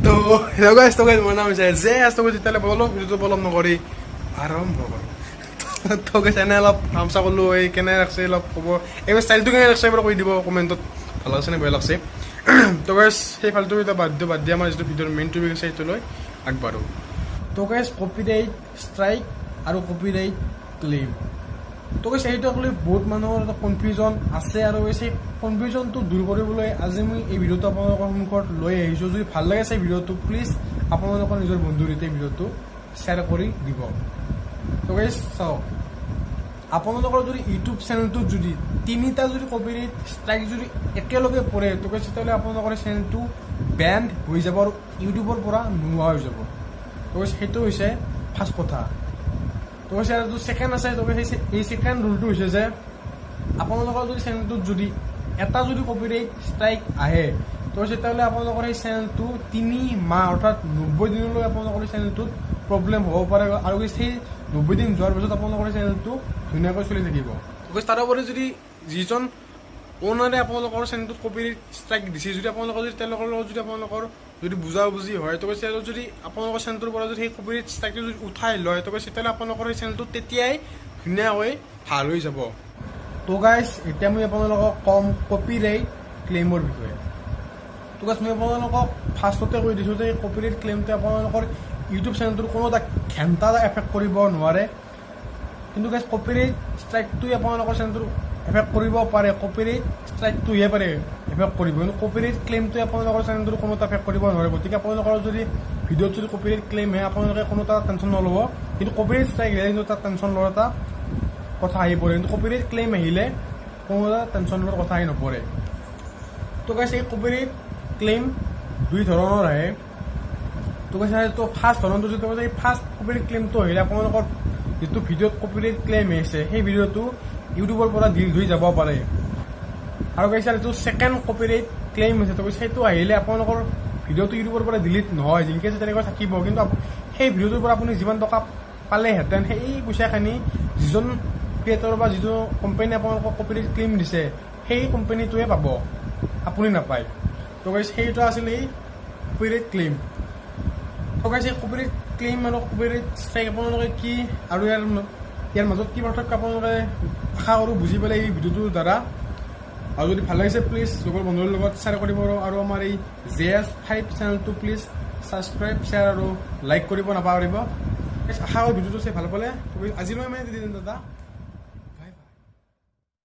তো হেল্ল' গাইছ, তো গাইছ, মোৰ নাম হৈছে জে এছ। তো তেতিয়াহ'লে বলক, ভিডিঅ'টো পলম নকৰি আৰম্ভ কৰোঁ। তো গাইছ, এনে অলপ তামচা কৰিলোঁ। এই কেনে লাগছে অলপ ক'ব। এইবাৰ ষ্টাইলটো কেনে লাগছে এবাৰ কৈ দিব কমেণ্টত, ভাল লাগছে নে বেয়া লাগছে। তো গাইছ, সেই ফালটো এতিয়া বাদ দিওঁ, বাদ দি আমাৰ যিটো ভিডিঅ'ৰ মেইন টপিক আছে, সেইটো লৈ আগবাঢ়ো। তো গাইছ, কপিৰাইট ষ্ট্ৰাইক আৰু কপিৰাইট ক্লেইম। তো গাইছ, এইটোক লৈ বহুত মানুহৰ এটা কনফিউজন আছে আৰু সেই কনফিউজনটো দূৰ কৰিবলৈ আজি মই এই ভিডিঅ'টো আপোনালোকৰ সন্মুখত লৈ আহিছোঁ। যদি ভাল লাগে সেই ভিডিঅ'টো, প্লিজ আপোনালোকৰ নিজৰ বন্ধুৰ সৈতে ভিডিঅ'টো শ্বেয়াৰ কৰি দিব। তো গাইছ, চাওক, আপোনালোকৰ যদি ইউটিউব চেনেলটোত যদি তিনিটা যদি কপিৰাইট ষ্ট্ৰাইক যদি একেলগে পৰে, তো গাইছ, তেতিয়াহ'লে আপোনালোকৰ চেনেলটো বেণ্ড হৈ যাব আৰু ইউটিউবৰ পৰা নোহোৱা হৈ যাব। তো গাইছ, সেইটো হৈছে ফাৰ্ষ্ট কথা। তো কৈছে আৰু ছেকেণ্ড আছে। তো সেই এই ছেকেণ্ড ৰুলটো হৈছে যে আপোনালোকৰ যদি চেনেলটোত যদি এটা যদি কপিৰাইট ষ্ট্ৰাইক আহে, তো তেতিয়াহ'লে আপোনালোকৰ সেই চেনেলটো 3 মাহ অৰ্থাৎ 90 দিনলৈ আপোনালোকৰ চেনেলটোত প্ৰব্লেম হ'ব পাৰে আৰু সেই 90 দিন যোৱাৰ পিছত আপোনালোকৰ চেনেলটো ধুনীয়াকৈ চলি থাকিব। গতিকে তাৰোপৰি যদি যিজন অ'নাৰে আপোনালোকৰ চেনেলটোত কপিৰাইট ষ্ট্ৰাইক দিছে, যদি আপোনালোকৰ যদি তেওঁলোকৰ লগত যদি আপোনালোকৰ যদি বুজাবুজি হয়, তো কৈছে যদি আপোনালোকৰ চেনেলটোৰ পৰা যদি সেই কপিৰাইট ষ্ট্ৰাইকটো যদি উঠাই লয়, তো কৈছে তেতিয়াহ'লে আপোনালোকৰ সেই চেনেলটো তেতিয়াই ধুনীয়াকৈ ভাল হৈ যাব। তো গাইছ, এতিয়া মই আপোনালোকক ক'ম কপিৰাইট ক্লেইমৰ বিষয়ে। তো গাইছ, মই আপোনালোকক ফাৰ্ষ্টতে কৈ দিছোঁ যে এই কপিৰাইট ক্লেইমটোৱে আপোনালোকৰ ইউটিউব চেনেলটোৰ কোনো এটা ঘেণ্টা এটা এফেক্ট কৰিব নোৱাৰে। কিন্তু গাইছ, কপিৰাইট ষ্ট্ৰাইকটোৱে আপোনালোকৰ চেনেলটোৰ এফেক্ট কৰিব পাৰে। কপিৰাইট ষ্ট্ৰাইকটোহে পাৰে এফেক্ট কৰিব, কিন্তু কপিৰাইট ক্লেইমটোৱে আপোনালোকৰ চেনেলটোৰ কোনো এটা এফেক্ট কৰিব নোৱাৰে। গতিকে আপোনালোকৰ যদি ভিডিঅ'ত যদি কপিৰাইট ক্লেইম আহে, আপোনালোকে কোনো এটা টেনশ্যন নল'ব। কিন্তু কপিৰাইট ষ্ট্ৰাইক আহিলে কিন্তু তাত টেনশ্যন লোৱাৰ এটা কথা আহি পৰে, কিন্তু কপিৰাইট ক্লেইম আহিলে কোনো এটা টেনশ্যন লোৱাৰ কথা আহি নপৰে। তো গাইছ, এই কপিৰাইট ক্লেইম দুই ধৰণৰ আহে। তো কৈছে, তো ফাৰ্ষ্ট ধৰণটো যিটো কৈছে, এই ফাৰ্ষ্ট কপিৰাইট ক্লেইমটো আহিলে আপোনালোকৰ যিটো ভিডিঅ'ত কপিৰাইট ক্লেইম আহিছে, সেই ভিডিঅ'টো ইউটিউবৰ পৰা ডিলিট হৈ যাব পাৰে। আৰু কৈছে, যিটো ছেকেণ্ড কপিৰাইট ক্লেইম হৈছে, তো কৈছে সেইটো আহিলে আপোনালোকৰ ভিডিঅ'টো ইউটিউবৰ পৰা ডিলিট নহয়, যেনেকৈ আছে তেনেকৈ থাকিব। কিন্তু সেই ভিডিঅ'টোৰ পৰা আপুনি যিমান টকা পালেহেঁতেন, সেই পইচাখিনি যিজন ক্ৰিয়েটৰ বা যিটো কোম্পানী আপোনালোকক কপিৰাইট ক্লেইম দিছে, সেই কোম্পানীটোৱে পাব, আপুনি নাপায়। তো গাইছ, সেইটো আছিল এই কপিৰাইট ক্লেইম। তো গাইছ, এই কপিৰাইট ক্লেইম আৰু কপিৰাইট ষ্ট্ৰাইক আপোনালোকে কি আৰু ইয়াৰ ইয়াৰ মাজত কি পাৰ্থক্য, আপোনালোকে আশা কৰোঁ বুজি পালে এই ভিডিঅ'টোৰ দ্বাৰা। আৰু যদি ভাল লাগিছে, প্লিজ লগৰ বন্ধুৰ লগত শ্বেয়াৰ কৰিব আৰু আমাৰ এই জে এছ 5 চেনেলটো প্লিজ ছাবস্ক্ৰাইব, শ্বেয়াৰ আৰু লাইক কৰিব নাপাহৰিব। আশা কৰোঁ ভিডিঅ'টো চাই ভাল পালে। তো আজিলৈ মানে দিন দাদা।